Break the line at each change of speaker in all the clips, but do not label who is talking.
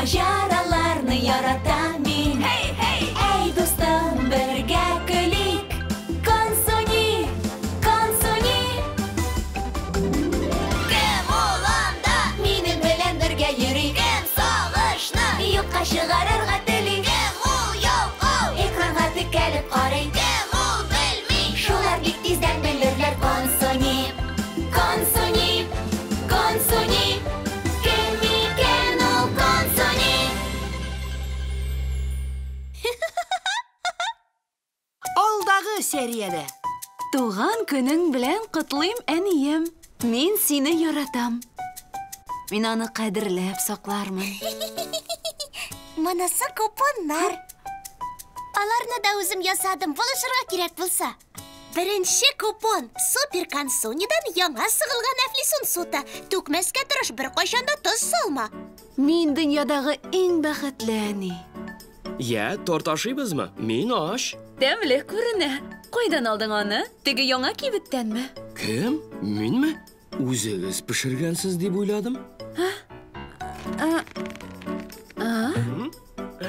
Маҗараларны яратам мин. Hey, hey! Әй, дустым, бергә көлик. Консуни, Консуни. Кем ул анда? Минем белән бергә йөри. Кем сагышны юкка чыгарырга тели? Кем ул ялкау? Экранга текәлеп карый. Кем ул белми? Шулар бик тиздән белерләр. Консуни, Консуни, Консуни. Кем икән ул Консуни?
Алдагы сериядә.
Туган көнең белән котлыйм, әнием. Мин сине яратам. Мин аны кадерләп саклармын.
Монысы купоннар. Аларны да үзем ясадым, булышырга кирәк булса. Беренче купон Супер Консунидан яңа сыгылган әфлисун суты. Түкмәскә тырыш, беркайчан да тоз салма.
Мин дөньядагы иң бәхетле әни.
Я, торт ашыйбызмы? Мин ач.
Тәмле күренә. Кайдан алдың аны? Теге яңа кибеттәнме?
Кем? Минме? Үзегез пешергәнсез дип уйладым.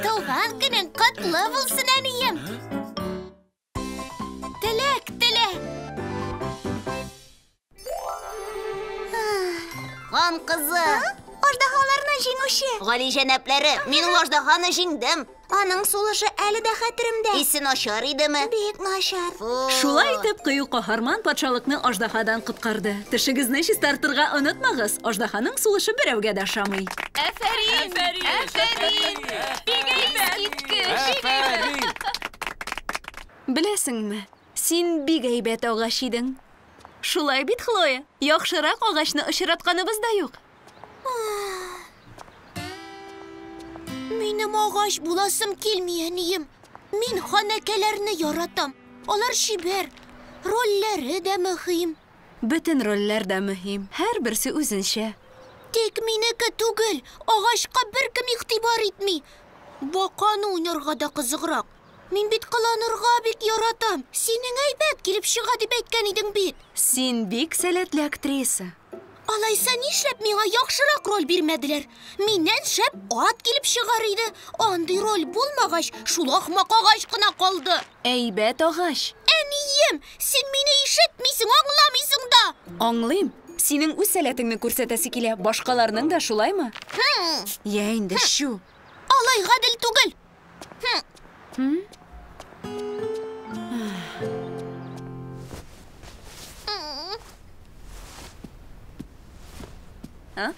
Туган көнең котлы булсын, әнием. Теләк телә.
Хан кызы.
Аждаһаларны җиңүче.
Гали җәнәпләре, мин ул аждаһаны җиңдем.
Аның сулышы әле дә хәтеремдә.
Исе начар идеме?
Бик начар.
Фу.
Шулай итеп, кыю каһарман патшалыкны аждаһадан коткарды. Тешегезне чистартырга онытмагыз. Аждаһаның сулышы берәүгә дә ошамый. Афәрин! Афәрин! Бик әйбәт! Беләсеңме, син бик әйбәт агач идең. Шулай бит, Хлоя? Яхшырак агачны очратканыбыз да юк.
Минем агач буласым килми, әнием. Мин ханәкәләрне яратам. Алар чибәр. Рольләре дә мөһим.
Бөтен рольләр дә мөһим. Һәрберсе үзенчә.
Тик минеке түгел. Агачка беркем игътибар итми. Баканы уйнарга да кызыграк. Мин бит кыланырга бик яратам. Синең әйбәт килеп чыга дип әйткән идең бит.
Син бик сәләтле актриса.
Алайса нишләп миңа яхшырак роль бирмәделәр? Миннән шәп ат килеп чыгар иде. Андый роль булмагач, шул ахмак агач кына калды.
Әйбәт агач.
Әнием, син мине ишетмисең, аңламыйсың да.
Аңлыйм. Синең үз сәләтеңне күрсәтәсе килә. Башкаларның да шулаймы? Я инде, чү.
Алай гадел түгел.
А?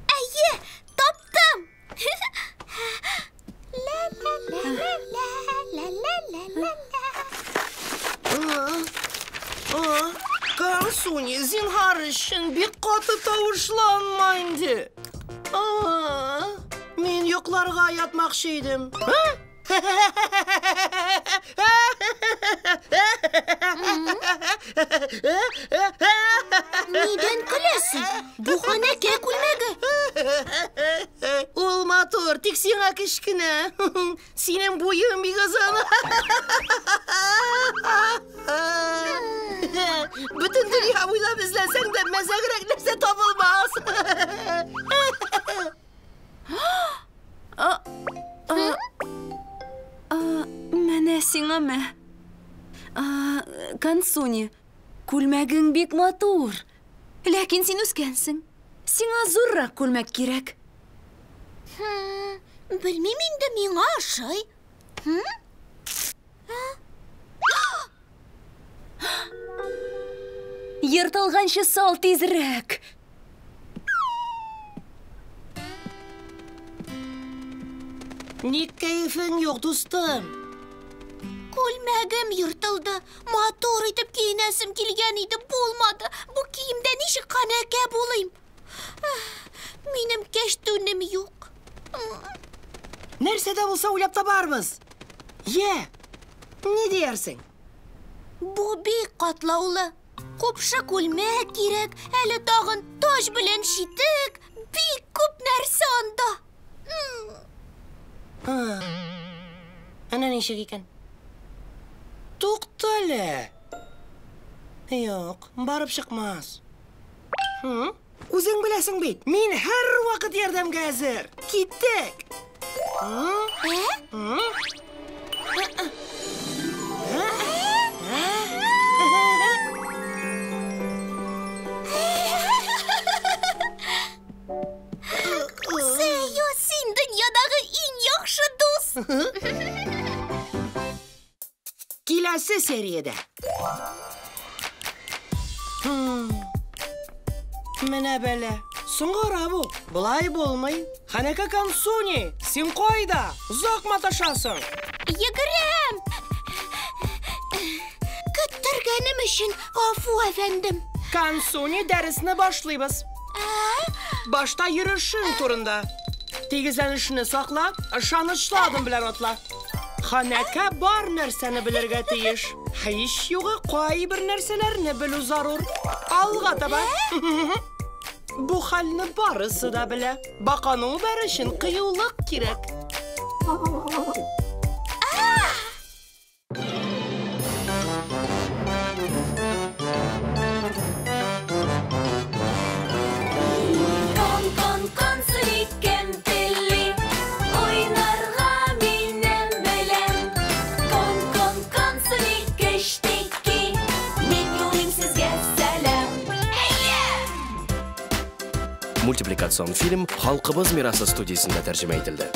Әйе, таптым. Ла-ла-ла-ла-ла-ла-ла-ла-ла.
Консуни, зинһар өчен бик каты тавышланма инде. Мин йокларга ятмакчы идем.
Нидән көләсең? Бу ханәкә күлмәге.
Ул матур, тик сиңа кечкенә. Синең буең бик озын. Бөтен дөнья буйлап эзләсәң дә мәзәгрәк нәрсә табылмас.
Менә сиңа мә. Консуни, күлмәгең бик матур. Ләкин син үскәнсең. Сиңа зуррак күлмәк кирәк.
Белмим инде, миңа ошый.
Ертылганчы сал тизрәк.
Ник кәефең юк, дустым?
Күлмәгем ертылды. Матур итеп киенәсем килгән иде, булмады. Бу киемдә ничек ханәкә булыйм? Минем кәчтүнем юк.
Нәрсә дә булса уйлап табарбыз. Йә, ни диярсең?
Бу бик катлаулы. Купшы күлмәк кирәк, әле тагын таҗ белән читек, бик күп нәрсә анда.
Әнә ничек икән? Туктале. Юк, барып чыкмас. Үзең беләсең бит, мин һәрвакыт ярдәмгә әзер. Киттек.
Сею, син дөньядагы иң яхшы дус.
Киләсе сериядә. Менә бәлә. Соңгы бу. Болай булмый. Ханәкә Консуни, син кайда? Озак маташасың.
Йөгерәм. Көттергәнем өчен гафу, әфәндем.
Консуни, дәресне башлыйбыз. Башта йөрешең турында. Тигезләнешне сакла, ышанычлы адым белән атла. Ханәкә бар нәрсәне белергә тиеш. Һич югы кайбер нәрсәләрне белү зарур. Алга таба. Бу хәлне барысы да белә. Баканы үбәр өчен кыюлык кирәк.
Кон, кон, консуни, кем тели? Уйнарга минем белән. Кон, кон, консуни, кечтеки. Мин юлыйм сезгә сәлам. Әйе!
Мультипликацион фильм Халкыбыз мирасы студиясендә тәрҗемә ителде.